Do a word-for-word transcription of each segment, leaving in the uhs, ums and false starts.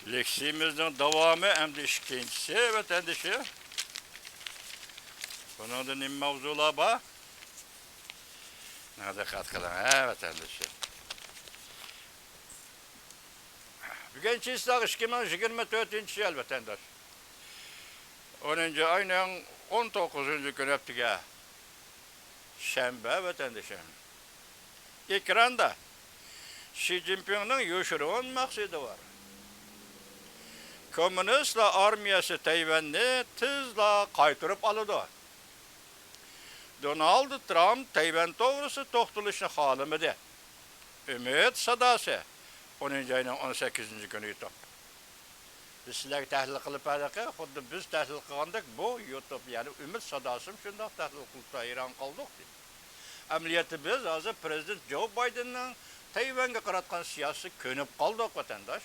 لېكسىيىمىزنىڭ داۋامى ئەمدى ئىككىنچىسى، ۋەتەندىشىم. بۇنىڭدا نېمە ماۋزۇلار بار؟ مانا دىققەت قىلىڭ، ھە، ۋەتەندىشىم. بۈگۈن چىسلاق ئىككى مىڭ يىگىرمە تۆتىنچى يىل، ۋەتەنداش. ئونىنچى ئاينىڭ ئون توققۇزىنچى كۈنى، ھەپتىگە شەنبە، ۋەتەندىشىم. ئېكراندا شى جىنپىڭنىڭ يوشۇرۇن مەقسىتى بار. كوممۇنىستلار ئارمىيەسى تەيۋەننى تېزلا قايتۇرۇپ ئالىدۇ. دونالد ترامپ تەيۋەن توغرىسىدا توختىلىشنى خالىمىدى. ئۈمىد ساداسى، ئونىنچى ئاينىڭ ئون سەككىزىنچى كۈنى يۇتۇپ. بىز سىلەرگە تەھلىل قىلىپ بەردۇققۇ، خۇددى بىز تەھلىل قىلغاندەك بۇ يۇتۇپ، يەنى ئۈمىد ساداسىمۇ شۇنداق تەھلىل قىلىپتۇ، ھەيران قالدۇق دېدى. ئەمەلىيەتتە بىز ھازىر پىرېزىدېنت جو بايدېننىڭ تەيۋەنگە قاراتقان سىياسىتىگە كۆنۈپ قالدۇق، ۋەتەنداش.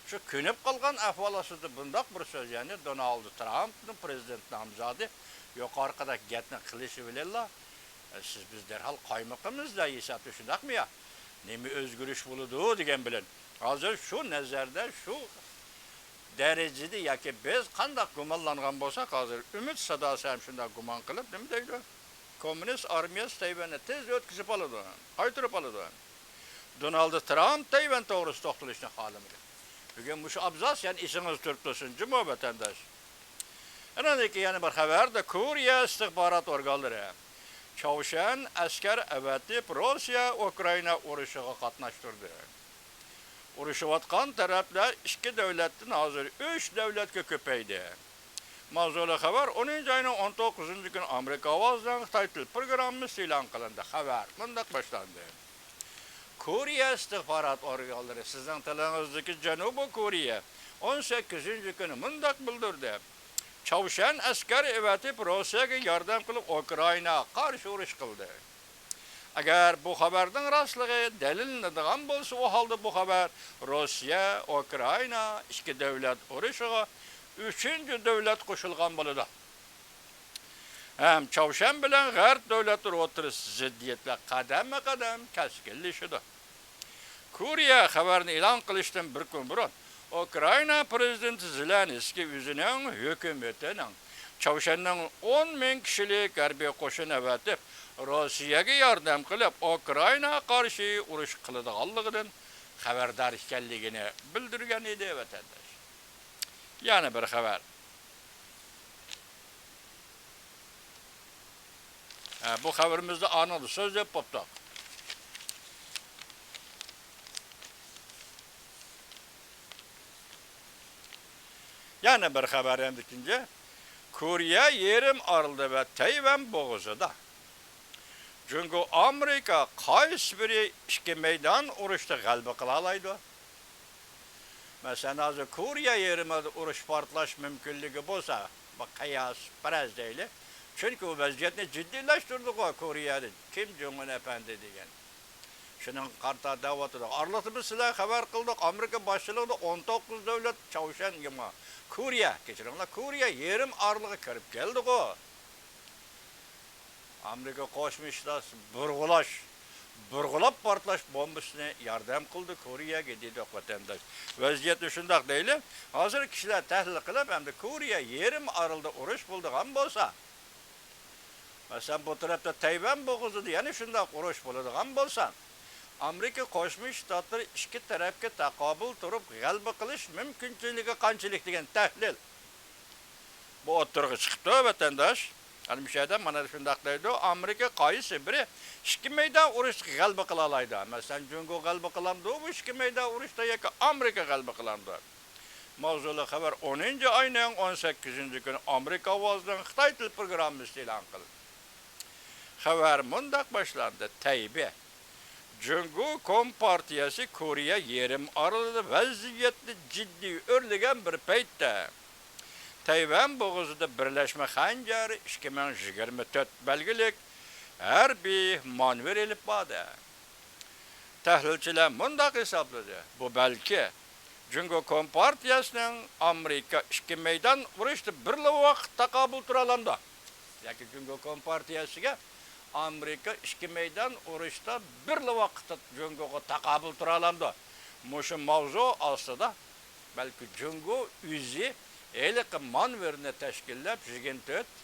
شۇ كۆنۈپ قالغان ئەھۋال ئاستىدا بۇنداق بىر سۆز، يەنى دونالد ترامپنىڭ پىرېزىدېنت نامزادى يۇقىرىقىدەك گەپنى قىلىشى بىلەنلا، سىز بىز دەرھال قايمىقىمىز دەيسىز، شۇنداقمۇ يا؟ نېمە ئۆزگىرىش بولىدۇ دېگەن بىلەن، ھازىر شۇ نەزەردە، شۇ دەرىجىدە ياكى بىز قانداق گۇمانلانغان بولساق، ھازىر ئۈمىد ساداسى ھەم شۇنداق گۇمان قىلىپ، نېمە دەيدۇ؟ كوممۇنىست ئارمىيەسى تەيۋەننى تېز ئۆتكۈزۈپ ئالىدۇ، قايتۇرۇپ ئالىدۇ. دونالد ترامپ تەيۋەن توغرىسىدا توختىلىشنى خالىمىدى. بۈگۈن مۇشۇ ئابزاس يەنە ئېسىڭىزدە تۇرۇپ تۇرسۇن جۇمۇ، ۋەتەنداش. ئانىڭدىن كېيىن يەنە بىر خەۋەردە، كورېيە ئىستىخبارات ئورگانلىرى چاۋشيەن ئەسكەر ئەۋەتىپ، روسىيە ئۇكرائىنا ئۇرۇشىغا قاتناشتۇردى. ئۇرۇشۇۋاتقان تەرەپلەر ئىككى دۆلەتتىن ھازىر ئۈچ دۆلەتكە كۆپەيدى. ماۋزۇلۇق خەۋەر ئونىنچى ئاينىڭ ئون توققۇزىنچى كۈنى ئامېرىكا ئاۋازىنىڭ خىتاي تىل پروگراممىسىدا ئېلان قىلىندى. خەۋەر مۇنداق باشلاندى. كورېيە ئىستىخبارات ئورگانلىرى، سىزنىڭ تىلىڭىزدىكى جەنۇبىي كورېيە، ئون سەككىزىنچى كۈنى مۇنداق بىلدۈردى: چاۋشيەن ئەسكەر ئەۋەتىپ، روسىيەگە ياردەم قىلىپ، ئۇكرائىناغا قارشى ئۇرۇش قىلدى. ئەگەر بۇ خەۋەرنىڭ راستلىقى دەلىللىنىدىغان بولسا، ئۇ ھالدا بۇ خەۋەر روسىيە، ئۇكرائىنا ئىككى دۆلەت ئۇرۇشىغا ئۈچىنچى دۆلەت قوشۇلغان بولىدۇ. ھەم چاۋشيەن بىلەن غەرب دۆلەتلىرى ئوتتۇرىسىدا زىددىيەتلەر قەدەممۇ قەدەم كەسكىنلىشىدۇ. كورېيە خەۋەرنى ئېلان قىلىشتىن بىر كۈن بۇرۇن، ئۇكرائىنا پىرېزىدېنتى زېلېنسكىي ئۆزىنىڭ ھۆكۈمىتىنىڭ چاۋشيەننىڭ ئون مىڭ كىشىلىك ھەربىي قوشۇن ئەۋەتىپ، روسىيەگە ياردەم قىلىپ، ئۇكرائىناغا قارشى ئۇرۇش قىلىدىغانلىقىدىن خەۋەردار ئىكەنلىكىنى بىلدۈرگەن ئىدى، ۋەتەنداش. يەنە بىر خەۋەر. ھە، بۇ خەۋىرىمىزدە ئانىڭدا سۆزلەپ بوپتۇق. يەنە بىر خەۋەر ئەمدى ئىككىنچى. كورېيە يېرىم ئارىلىدا ۋە تەيۋەن بوغۇزىدا جۇڭگو، ئامېرىكا قايسى بىرى ئىككى مەيدان ئۇرۇشتا غەلىبە قىلالايدۇ؟ مەسىلەن، ھازىر كورېيە يېرىمىدا ئۇرۇش پارتلاش مۇمكىنلىكى بولسا، بىر قىياس پەرەز دەيلى. چۈنكى ئۇ ۋەزىيەتنى جىددىيلەشتۈردىغۇ كورېيەدە كىم جوڭ ئۈن ئەپەندى دېگەن. شۇنىڭغا قارىتا دەۋاتىدۇ. ئارىلىقتا بىز سىلەرگە خەۋەر قىلدۇق، ئامېرىكا باشچىلىقىدا ئون توققۇز دۆلەت چاۋشيەنگىمۇ، كورېيە، كەچۈرۈڭلار، كورېيە يېرىم ئارىلىغا كىرىپ كەلدىغۇ. ئامېرىكا قوشما شتات بۇرغىلاش، بۇرغىلاپ پارتلاش بومبىسىنى ياردەم قىلدى كورېيەگە، دېدۇق ۋەتەنداش. ۋەزىيەتنى شۇنداق دەيلى، ھازىر كىشىلەر تەھلىل قىلىپ، ئەمدى كورېيە يېرىم ئارىلىدا ئۇرۇش بولىدىغان بولسا، مەسىلەن، بۇ تەرەپتە تەيۋەن بوغۇزىدا يەنە شۇنداق ئۇرۇش بولىدىغان بولسا، ئامېرىكا قوشما شتاتلىرى ئىككى تەرەپكە تاقابىل تۇرۇپ غەلىبە قىلىش مۇمكىنچىلىكى قانچىلىك دېگەن تەھلىل بۇ ئوتتۇرىغا چىقىپتۇ، ۋەتەنداش. ئەنە مۇشۇ يەردە مانا شۇنداق دەيدۇ، ئامېرىكا قايسى بىرى ئىككى مەيدان ئۇرۇشتا غەلىبە قىلالايدۇ؟ مەسىلەن، جۇڭگو غەلىبە قىلامدۇ بۇ ئىككى مەيدان ئۇرۇشتا ياكى ئامېرىكا غەلىبە قىلامدۇ؟ ماۋزۇلۇق خەۋەر ئونىنچى ئاينىڭ ئون سەككىزىنچى كۈنى ئامېرىكا ئاۋازىنىڭ خىتاي تىل پروگراممىسىدا ئېلان قىلىندى. خەۋەر مۇنداق باشلاندى، تەيبېي. جۇڭگو كومپارتىيەسى كورېيە يېرىم ئارىلىدا ۋەزىيەتنى جىددىي ئۆرلىگەن بىر پەيتتە، تەيۋەن بوغۇزىدا بىرلەشمە خەنجەر ئىككى مىڭ يىگىرمە تۆت بەلگىلىك ھەربىي مانېۋىر ئېلىپ باردى. تەھلىلچىلەر مۇنداق ھېسابلىدى، بۇ بەلكى جۇڭگو كومپارتىيەسىنىڭ ئامېرىكا ئىككى مەيدان ئۇرۇشتا بىرلا ۋاقىت تاقابىل تۇرالامدۇ؟ ياكى جۇڭگو كومپارتىيەسىگە ئامېرىكا ئىككى مەيدان ئۇرۇشتا بىرلا ۋاقىتتا جۇڭگوغا تاقابىل تۇرالامدۇ؟ مۇشۇ ماۋزۇ ئاستىدا بەلكى جۇڭگو ئۆزى ھېلىقى مانېۋىرنى تەشكىللەپ، يىگىرمە تۆت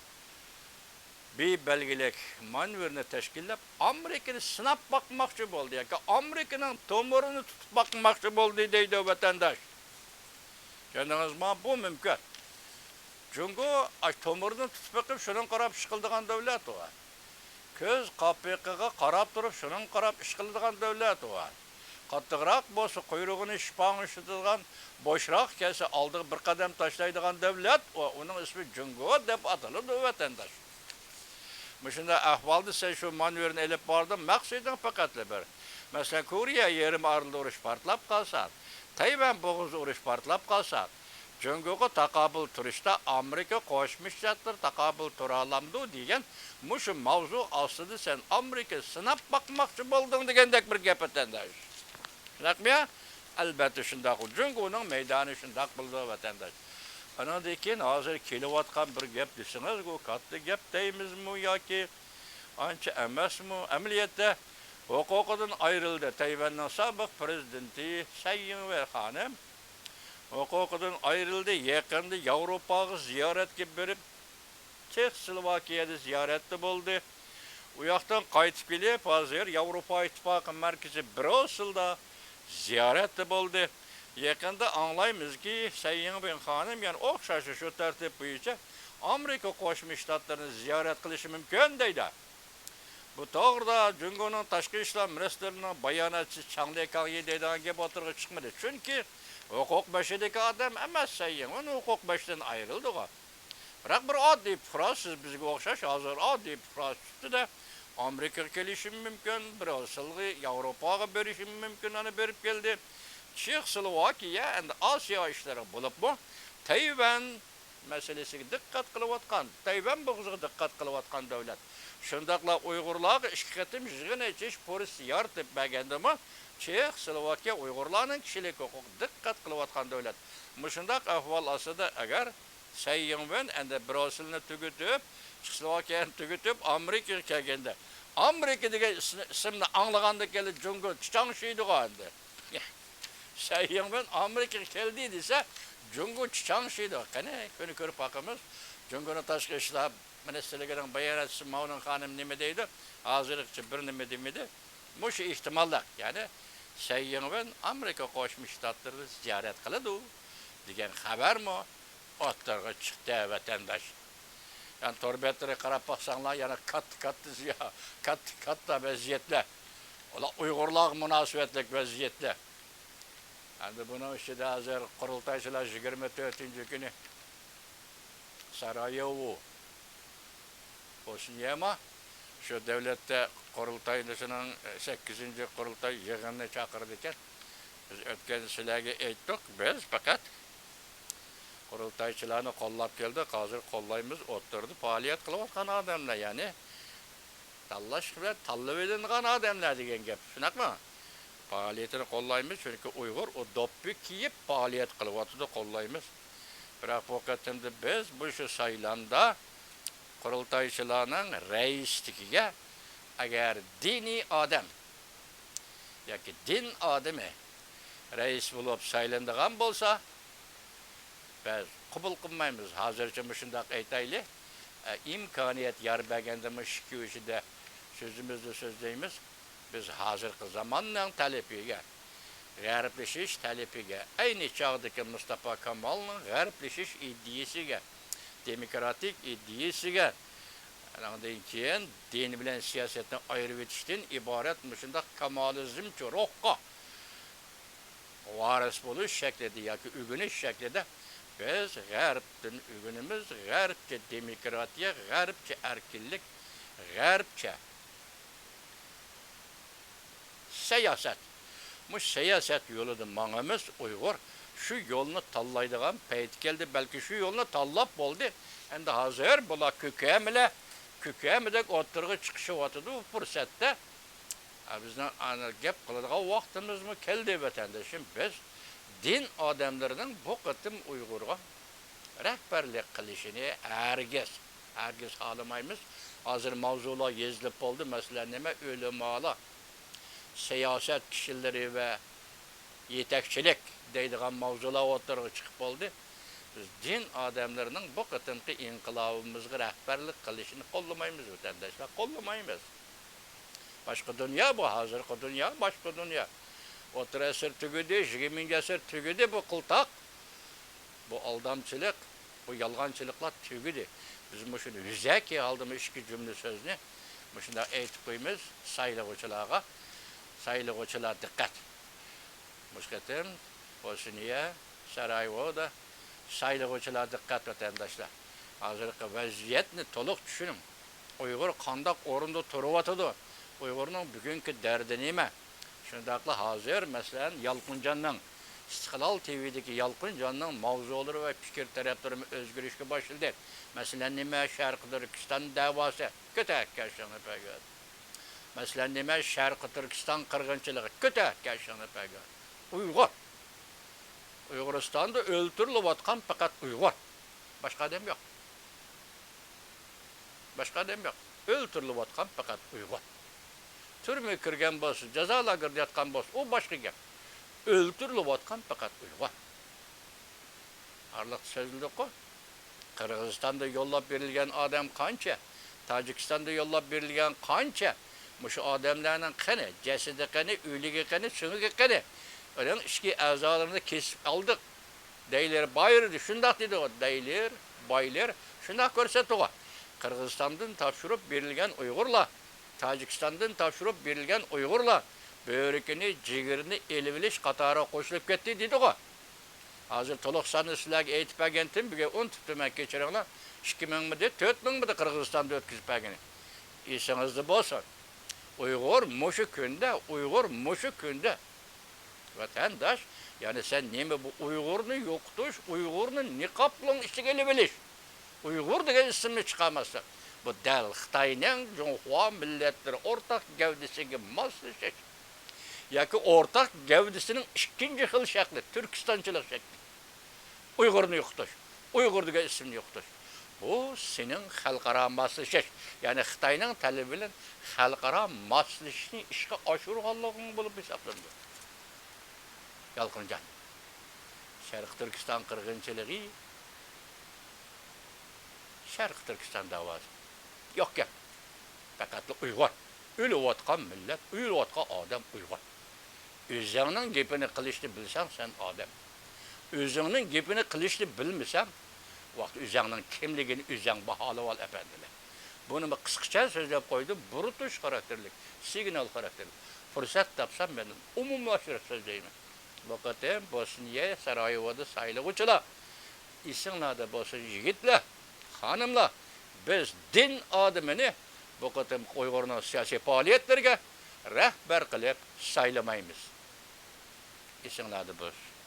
بى بەلگىلىك مانېۋىرنى تەشكىللەپ، ئامېرىكىنى سىناپ باقماقچى بولدى ياكى ئامېرىكىنىڭ تومۇرىنى تۇتۇپ باقماقچى بولدى دەيدۇ ۋەتەنداش. چۈشەندىڭىزمۇ؟ بۇ مۇمكىن. جۇڭگو ئاشۇ تومۇرنى تۇتۇپ بېقىپ، شۇنىڭغا قاراپ ئىش قىلىدىغان دۆلەت ئۇ. كۆز قاپىقىغا قاراپ تۇرۇپ، شۇنىڭغا قاراپ ئىش قىلىدىغان دۆلەت ئۇ. قاتتىقراق بولسا، قۇيرۇقىنى شىپاڭ ئىشلىتىدىغان، بوشراق كەلسە، ئالدىغا بىر قەدەم تاشلايدىغان دۆلەت ئۇ. ئۇنىڭ ئىسمى جۇڭگو دەپ ئاتىلىدۇ، ۋەتەنداش. مۇشۇنداق ئەھۋالدا سەن شۇ مانېۋىرنى ئېلىپ باردىڭ، مەقسىتىڭ پەقەتلا بىر. مەسىلەن، كورېيە يېرىم ئارىلىدا ئۇرۇش پارتلاپ قالسا، تەيۋەن بوغۇزىدا ئۇرۇش پارتلاپ قالسا، جۇڭگوغا تاقابىل تۇرۇشتا ئامېرىكا قوشما شتاتلىرى تاقابىل تۇرالامدۇ دېگەن مۇشۇ ماۋزۇ ئاستىدا سەن ئامېرىكا سىناپ باقماقچى بولدۇڭ دېگەندەك بىر گەپ، ۋەتەنداش. شۇنداقمۇ يا؟ ئەلبەتتە شۇنداق. جۇڭگونىڭ مەيدانى شۇنداق بولىدۇ، ۋەتەنداش. ئانىڭدىن كېيىن ھازىر كېلىۋاتقان بىر گەپ دېسىڭىز، بۇ كاتتا گەپ دەيمىزمۇ ياكى ئانچە ئەمەسمۇ؟ ئەمەلىيەتتە ھوقۇقىدىن ئايرىلدى. تەيۋەننىڭ سابىق پىرېزىدېنتى سەي يىڭۋېن خانىم ھوقۇقىدىن ئايرىلدى. يېقىندا ياۋروپاغا زىيارەتكە بېرىپ، چېخسلوۋاكىيەدە زىيارەتتە بولدى. ئۇ ياقتىن قايتىپ كېلىپ، ھازىر ياۋروپا ئىتتىپاقى مەركىزى بريۇسسېلدا زىيارەتتە بولدى. يېقىندا ئاڭلايمىزكى، سەي يىڭۋېن خانىم يەنە ئوخشاشلا شۇ تەرتىپ بويىچە ئامېرىكا قوشما شتاتلىرىنى زىيارەت قىلىشى مۇمكىن دەيدۇ. بۇ توغرىدا جۇڭگونىڭ تاشقى ئىشلار مىنىستىرلىرىنىڭ باياناتچىسى چاڭ لېكاڭيى دەيدىغان گەپ ئوتتۇرىغا چىقمىدى. چۈنكى ھوقۇق بېشىدىكى ئادەم ئەمەس، سەي يىڭۋېن ھوقۇق بېشىدىن ئايرىلدىغۇ. بىراق بىر ئاددىي پۇقرا، سىز بىزگە ئوخشاش، ھازىر ئاددىي پۇقرا سۈپىتىدە ئامېرىكىغا كېلىشىمۇ مۇمكىن، بريۇسسېلغا، ياۋروپاغا بېرىشىمۇ مۇمكىن، ئەنە بېرىپ كەلدى. چېخسلوۋاكىيە ئەمدى ئاسىيا ئىشلىرىغا، بولۇپمۇ تەيۋەن مەسىلىسىگە دىققەت قىلىۋاتقان، تەيۋەن بوغۇزىغا دىققەت قىلىۋاتقان دۆلەت. شۇنداقلا ئۇيغۇرلارغا ئىككى قېتىم يىغىن ئېچىش پۇرسىتى يارىتىپ بەرگەندىمۇ، چېخسلوۋاكىيە ئۇيغۇرلارنىڭ كىشىلىك ھوقۇقىغا دىققەت قىلىۋاتقان دۆلەت. مۇشۇنداق ئەھۋال ئاستىدا ئەگەر سەي يىڭۋېن ئەمدى بريۇسسېلنى تۈگىتىپ، چېخسلوۋاكىيەنى تۈگىتىپ، ئامېرىكىغا كەلگەندە، ئامېرىكا دېگەن ئىسنى-، ئىسىمنى ئاڭلىغاندىن كېيىن جۇڭگو چىچاڭشىيدىغۇ ئەمدى. سەي يىڭۋېن ئامېرىكىغا كەلدى دېسە، جۇڭگو چىچاڭشىيدۇ. قېنى، كۈنى كۆرۈپ باقىمىز. جۇڭگونىڭ تاشقى ئىشلار مىنىستىرلىكىنىڭ باياناتچىسى ماۋنىڭ خانىم نېمە دەيدۇ؟ ھازىرغىچە بىر نېمە دېمىدى. مۇشۇ ئېھتىماللىق، يەنى سەي يىڭۋېن ئامېرىكا قوشما شتاتلىرىنى زىيارەت قىلىدۇ دېگەن خەۋەرمۇ ئوتتۇرىغا چىقتى، ۋەتەنداش. يەنى تور بەتلىرىگە قاراپ باقساڭلار، يەنە كاتتا-كاتتا زىيا-، كاتتا-كاتتا ۋەزىيەتلەر. ئۇلار ئۇيغۇرلارغا مۇناسىۋەتلىك ۋەزىيەتلەر. ئەمدى بۇنىڭ ئىچىدە ھازىر قۇرۇلتايچىلار يىگىرمە تۆتىنچى كۈنى سارايېۋو، بوسنىيەما، شۇ دۆلەتتە قۇرۇلتايچىلارنىڭ سەككىزىنچى قۇرۇلتاي يىغىنىنى چاقىرىدىكەن. بىز ئۆتكەندە سىلەرگە ئېيتتۇق، بىز پەقەت قۇرۇلتايچىلارنى قوللاپ كەلدۇق، ھازىر قوللايمىز، ئوتتۇرىدا پائالىيەت قىلىۋاتقان ئادەملەر، يەنى تاللاش بىلەن تاللىۋېلىنغان ئادەملەر دېگەن گەپ، شۇنداقمۇ؟ پائالىيىتىنى قوللايمىز، چۈنكى ئۇيغۇر ئۇ دوپپا كىيىپ پائالىيەت قىلىۋاتىدۇ، قوللايمىز. بىراق بۇ قېتىمدا بىز مۇشۇ سايلامدا قۇرۇلتايچىلارنىڭ رەئىسلىكىگە ئەگەر دىنىي ئادەم، ياكى دىن ئادىمى رەئىس بولۇپ سايلىنىدىغان بولسا، بىز قوبۇل قىلمايمىز. ھازىرچە مۇشۇنداق ئېيتايلى، ئە، ئىمكانىيەت يار بەرگەندە مۇشۇ ئىككى ئۈچىدە سۆزىمىزنى سۆزلەيمىز. بىز ھازىرقى زاماننىڭ تەلىپىگە، غەربلىشىش تەلىپىگە، ئەينى چاغدىكى مۇستاپا كامالنىڭ غەربلىشىش ئىدىيىسىگە، دېموكراتىك ئىدىيىسىگە، ئاندىن كېيىن دىن بىلەن سىياسەتنى ئايرىۋېتىشتىن ئىبارەت مۇشۇنداق كامالىزمچە روھقا ۋارىس بولۇش شەكلىدە ياكى ئۆگىنىش شەكلىدە بىز غەربتىن ئۆگىنىمىز، غەربچە دېموكراتىيە، غەربچە ئەركىنلىك، غەربچە سىياسەت. مۇشۇ سىياسەت يولىدا ماڭىمىز، ئۇيغۇر شۇ يولنى تاللايدىغان پەيت كەلدى. بەلكى شۇ يولنى تاللاپ بولدى. ئەمدى ھازىر بۇلار كۆكەمىلەر، كۆكەمىدەك ئوتتۇرىغا چىقىشىۋاتىدۇ بۇ پۇرسەتتە. ھە، بىزنىڭ ئانا گەپ قىلىدىغان ۋاقتىمىزمۇ كەلدى، ۋەتەندىشىم. بىز دىن ئادەملىرىنىڭ بۇ قېتىم ئۇيغۇرغا رەھبەرلىك قىلىشىنى ھەرگىز، ھەرگىز خالىمايمىز. ھازىر ماۋزۇلار يېزىلىپ بولدى. مەسىلەن، نېمە؟ ئۆلىمالار، سىياسەت كىشىلىرى ۋە يېتەكچىلىك دەيدىغان ماۋزۇلار ئوتتۇرىغا چىقىپ بولدى. بىز دىن ئادەملىرىنىڭ بۇ قېتىمقى ئىنقىلابىمىزغا رەھبەرلىك قىلىشىنى قوللىمايمىز، ۋەتەنداشلار، قوللىمايمىز. باشقا دۇنيا بۇ، ھازىرقى دۇنيا باشقا دۇنيا. ئوتتۇرا ئەسىر تۈگىدى، يىگىرمىنچى ئەسىر تۈگىدى، بۇ قىلتاق، بۇ ئالدامچىلىق، بۇ يالغانچىلىقلار تۈگىدى. بىز مۇشۇنى يۈزەكى ھالدا مۇ ئىككى جۈملە سۆزنى مۇشۇنداق ئېيتىپ قويىمىز سايلىغۇچىلارغا. سايلىغۇچىلار دىققەت! مۇشۇ قېتىم بوسنىيە، سارايېۋودا سايلىغۇچىلار دىققەت، ۋەتەنداشلار! ھازىرقى ۋەزىيەتنى تولۇق چۈشىنىڭ. ئۇيغۇر قانداق ئورۇندا تۇرۇۋاتىدۇ؟ ئۇيغۇرنىڭ بۈگۈنكى دەردى نېمە؟ شۇنداقلا ھازىر، مەسىلەن، يالقۇنجاننىڭ، ئىستىقلال تىۋىدىكى يالقۇنجاننىڭ ماۋزۇلىرى ۋە پىكىر تەرەپلىرىمۇ ئۆزگىرىشكە باشلىدى. مەسىلەن، نېمە؟ شەرقىي تۈركىستان دەۋاسى. كۆتەر كاشىڭنى پەگەت. مەسىلەن، نېمە؟ شەرقىي تۈركىستان قىرغىنچىلىقى. كۆتەر كاشىڭنى پەگەت. ئۇيغۇر. ئۇيغۇرىستاندا ئۆلتۈرۈلۈۋاتقان پەقەت ئۇيغۇر. باشقا ئادەم يوق. باشقا ئادەم يوق. ئۆلتۈرۈلۈۋاتقان پەقەت ئۇيغۇر. تۈرمىگە كىرگەن بولسا، جازا لاگېرىدا ياتقان بولسا، ئۇ باشقا گەپ. ئۆلتۈرۈلۈۋاتقان پەقەت ئۇيغۇر. ئارىلىقتا سۆزلىدۇققۇ. قىرغىزىستاندا يوللاپ بېرىلگەن ئادەم قانچە؟ تاجىكىستاندا يوللاپ بېرىلگەن قانچە؟ مۇشۇ ئادەملەرنىڭ قېنى؟ جەسىتى قېنى؟ ئۆلۈكى قېنى؟ سۆڭىكى قېنى؟ ئۇنىڭ ئىچكى ئەزالىرىنى كېسىپ ئالدۇق. دەيلېر بايرىدى، شۇنداق دېدىغۇ. دەيلېر، بايلېر شۇنداق كۆرسەتتىغۇ. قىرغىزىستاندىن تاپشۇرۇپ بېرىلگەن ئۇيغۇرلار، تاجىكىستاندىن تاپشۇرۇپ بېرىلگەن ئۇيغۇرلار بۆرىكىنى، جىگىرىنى ئېلىۋېلىش قاتارىغا قوشۇلۇپ كەتتى دېدىغۇ. ھازىر تولۇق ساننى سىلەرگە ئېيتىپ بەرگەنتىم، بۈگۈن ئۇنتۇپتىمەن، كەچۈرۈڭلار. ئىككى مىڭمىدى، تۆت مىڭمىدى قىرغىزىستاندا ئۆتكۈزۈپ بەرگىنى؟ ئېسىڭىزدە بولسۇن. ئۇيغۇر مۇشۇ كۈندە، ئۇيغۇر مۇشۇ كۈندە. ۋەتەنداش، يەنى سەن نېمە بۇ ئۇيغۇرنى يوقىتىش، ئۇيغۇرنى نىقابنىڭ ئىچىگە ئېلىۋېلىش، ئۇيغۇر دېگەن ئىسىمنى چىقارماسلىق، بۇ دەل خىتاينىڭ جۇڭخۇا مىللەتلىرى ئورتاق گەۋدىسىگە ماسلىشىش ياكى ئورتاق گەۋدىسىنىڭ ئىككىنچى خىل شەكلى، تۈركىستانچىلىق شەكلى. ئۇيغۇرنى يوقىتىش، ئۇيغۇر دېگەن ئىسىمنى يوقىتىش. بۇ سېنىڭ خەلقئارا ماسلىشىش، يەنى خىتاينىڭ تەلىپى بىلەن خەلقئارا ماسلىشىشنى ئىشقا ئاشۇرغانلىقىڭ بولۇپ ھېسابلىنىدۇ. يالقۇنجان. شەرقىي تۈركىستان قىرغىنچىلىقى، شەرقىي تۈركىستان داۋاسى. يوق گەپ. پەقەتلا ئۇيغۇر. ئۆلۈۋاتقان مىللەت، ئۆلۈۋاتقان ئادەم ئۇيغۇر. ئۆزۈڭنىڭ گېپىنى قىلىشنى بىلسەڭ، سەن ئادەم. ئۆزۈڭنىڭ گېپىنى قىلىشنى بىلمىسەڭ، ۋاقىت ئۆزۈڭنىڭ كىملىكىنى ئۆزۈڭ باھالىۋال، ئەپەندىلەر. بۇنىمۇ قىسقىچە سۆزلەپ قويدۇم، بۇرۇتۇش خاراكتېرلىك، سىگنال خاراكتېرلىك. پۇرسەت تاپسام، مەن ئومۇملاشتۇرۇپ سۆزلەيمەن. بۇ قېتىم بوسنىيە سارايېۋودا سايلىغۇچىلار، ئېسىڭلاردا بولسۇن، يىگىتلەر، خانىملار، بىز دىن ئادىمىنى بۇ قېتىم ئۇيغۇرنىڭ سىياسىي پائالىيەتلىرىگە رەھبەر قىلىپ سايلىمايمىز. ئېسىڭلاردا بولسۇن.